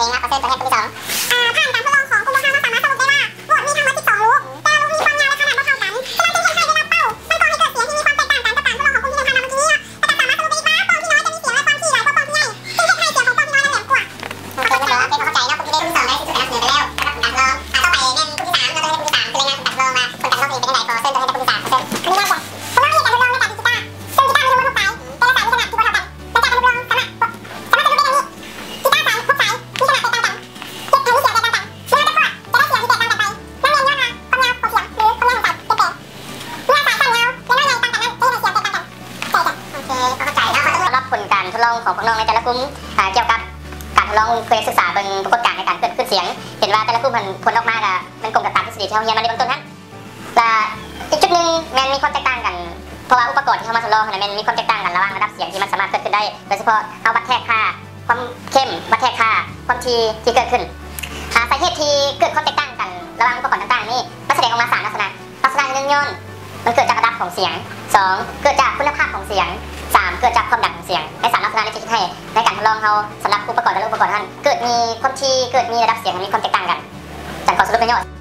ເອງ ແລ້ວກໍເຊີນຕົວແທນກຸ່ມທີສອງ. ອາ ຜ່ານການທົດລອງຂອງກຸ່ມພວກເຮົາເນາະ ສາມາດສະຫຼຸບໄດ້ວ່າ ໂຫວດມີທັງໝົດສິບສອງລູກ ແຕ່ລະລູກມີຄວາມຍາວ ແລະ ຂະໜາດບໍ່ເທົ່າກັນ. ສະນັ້ນຈຶ່ງເຮັດໃຫ້ໄດ້ຮັບເປົ້າ ມັນກໍໃຫ້ເກີດສຽງທີ່ມີຄວາມແຕກຕ່າງກັນກັບການທົດລອງຂອງກຸ່ມທີ່ເຮົາຜ່ານມາເມື່ອກີ້ນີ້ ແລະ ກໍສາມາດສະຫຼຸບໄດ້ອີກວ່າ ປ່ອງທີ່ນ້ອຍຈະມີສຽງ ແລະ ຄວາມຖີ່ຫຼາຍກວ່າປ່ອງທີ່ໃຫຍ່ ຈຶ່ງເຮັດໃຫ້ສຽງຂອງປ່ອງທີ່ນ້ອຍນັ້ນແຫຼມກວ່າ. ໂອເຄ ເນາະ ເປັນຄວາມເຂົ້າໃຈເນາະ ກຸ່ມທີ່ໄດ້ກຸ່ມທີສອງໄດ້ທີ່ສະໜັບສະໜູນໄປແລ້ວ ສຳລັບການທົດລອງ. ອາ ຕໍ່ໄປແມ່ນກຸ່ມທີສາມເນາະ ໂຕນີ້ເປັນກຸ່ມທີສາມ ເຊິ່ງໄດ້ຮັບການຮັບຮອງວ່າຜົນການທົດລອງຕົວເອງເປັນຈັ່ງໃດ ຂໍເຊີນຕົວແທນຈາກກຸ່ມທີສາມ ຂໍເຊີນ. ອາ ຂອອນອະນຸຍາດການທົດລອງໃນການດີດກິຕາ ເຊິ່ງກິຕາມີທັງໝົດຫົກສາຍ ແຕ່ລະສາຍມີຂະໜາດທີ່ບໍ່ເທົ່າກັນ ແລະ ຈາກອະນຸໂລມສາມາດ ສາມາດທຳໄດ້ໄດ້ເປັນຢ່າງດີ. ສຳລັບເລື່ອງການທົດລອງໃນການດີດກິຕາ ເຊິ່ງກິຕາມີທັງໝົດຫົກສາຍ ແຕ່ລະສາຍມີຂະໜາດທີ່ບໍ່ເທົ່າກັນ ແລະ ຈາກອະນຸໂລມສາມາດ ສາມາດທຳໄດ້ໄດ້ເປັນຢ່າງດີ. ກິຕາສາຍຫົກສາຍ ມີຂະໜາດແຕກຕ່າງກັນ ແລະ ຈາກອະນຸໂລມສາມາດ ສາມາດທຳໄດ້ໄດ້ເປັນຢ່າງດີ. ເຈັດແຜ່ນມີສຽງແຕກຕ່າງກັນ ເມື່ອເຮົາຈະຄອດ ຈະໄດ້ສຽງທີ່ແຕກຕ່າງກັນໄປ ນັ້ນແມ່ນຍ້ອນວ່າຄວາມຍາວຂອງສຽງ ຫຼື ຄວາມຍາວຂອງສາຍປ່ຽນແປງ. ເມື່ອສາຍສັ້ນຍາວ ແລະ ນ້ອຍໃຫຍ່ຕ່າງກັນນັ້ນ ຈະເຮັດໃຫ້ສຽງແຕກຕ່າງກັນ. ເຂົ້າໃຈຈ້ະ. ໂອເຄ ເຂົ້າໃຈເນາະ. ສຳລັບຜົນການທົດລອງຂອງພວກນ້ອງໃນແຕ່ລະກຸ່ມ ອາ ກ່ຽວກັບການທົດລອງ ເພື່ອສຶກສາເບິ່ງປາກົດການໃນການເກີດຄື້ນສຽງ ເຫັນວ່າແຕ່ລະກຸ່ມຫັ້ນ ຜົນອອກມາກະແມ່ນກົງກັນຕາມທິດສະດີທີ່ເຮົາຮຽນມາໃນເບື້ອງຕົ້ນຫັ້ນ. ລະອີກຈຸດໜຶ່ງແມ່ນມີຄວາມແຕກຕ່າງກັນ ເພາະວ່າອຸປະກອນທີ່ເຮົາມາທົດລອງຫັ້ນນະ ແມ່ນມີຄວາມແຕກຕ່າງກັນລະຫວ່າງລະດັບສຽງທີ່ມັນສາມາດເກີດຂຶ້ນໄດ້ ໂດຍສະເພາະເຮົາວັດແທກຄ່າຄວາມເຂັ້ມ ວັດແທກຄ່າຄວາມຖີ່ທີ່ເກີດຂຶ້ນ. ອາ ສາເຫດທີ່ເກີດຄວາມແຕກຕ່າງກັນລະຫວ່າງອຸປະກອນຕ່າງໆນີ້ ມັນສະແດງອອກມາສາມລັກສະນະ. ລັກສະນະທີໜຶ່ງ ຍ້ອນມັນເກີດຈາກລະດັບຂອງສຽງ, ສອງ ເກີດຈາກຄຸນນະພາບຂອງສຽງ, ສາມ ເກີດຈາກຄວາມດັງຂອງສຽງ. ໃນສາມລັກສະນະນີ້ຈະເຮັດໃຫ້ໃນການທົດລອງເຮົາ ສຳລັບອຸປະກອນແຕ່ລະອຸປະກອນຫັ້ນ ເກີດມີຄວາມຖີ່ ເກີດມີລະດັບສຽງທີ່ມີຄວາມແຕກຕ່າງກັນ. ຈັ່ງຂໍສະຫຼຸບໃນຫຍໍ້